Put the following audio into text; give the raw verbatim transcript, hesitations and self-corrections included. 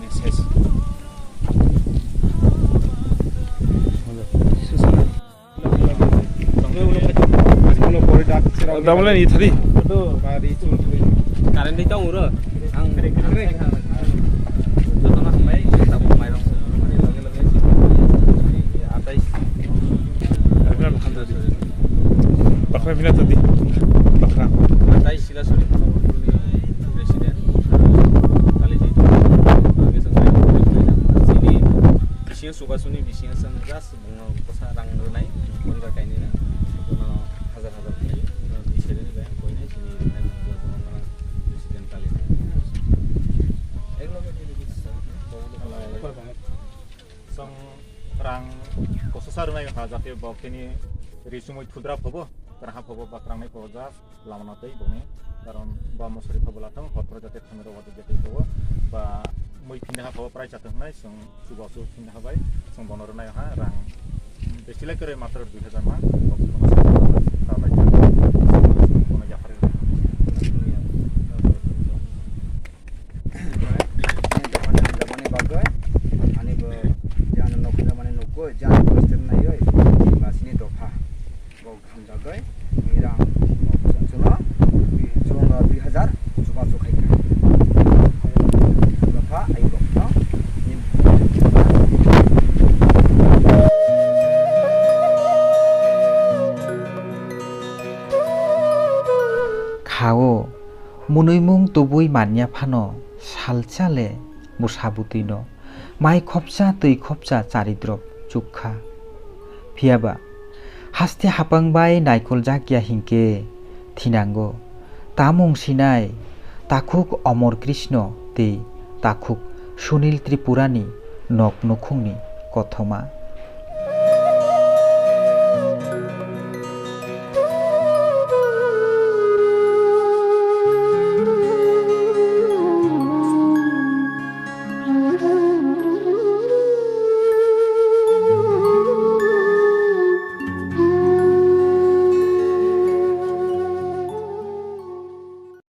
Message. Damle ni thari. Current ni tong uro. Ang jotono hambai, tabuk mairong songmani loge loge atais. Bakra bina thadi. Bakra. Atais sila suri president. Kali di. Sini, sini suka suni, sini sang gas. Bwswk rang rwnai, poribar kainwi no, bono hazar hazar khlaiwi, bono twi sereni bai ang koinai, chini rwnai, bono president kali. Ek loge di di sa, chwng rang kososa rwnai ha, jate bo kheni ri chumui thudra phobo, kwrang ha phobo, ba kwrangnai phobo, just lama no tei bongni, karon ba mosori phobo lathang, hor phoro jate thangwi rw, jate phobo, ba mui phinda ha phobo, prai chathang hnai, chwng chubachu phinda ha bai, chwng bono rwnai ha rang, besi lai kwrwi matro dui hazar ma, kok bono sa, ta bai ta, bono yapharwi rwnai. Ani dophani hamjakmani bagwi, ani bo jani nok hamjakmani nukgwi, jani bo step naiwi, ba sini dopha. Bo hamjakgwi, ni rang, chwngno, chwng dui hazar chubachu khaikha. Dopha, ai bo, no? Kha-o, mwnwimung tubui manya phano salsa le bwsa bwtwino mai khopsa twi khopsa charidrop chukha. Phiyaba haste hapang bai naikoljak ya hinkhe thinango tamung sinai takhuk Omor Krishno tei takhuk Sunil Tripurani nok nukhungni kothoma.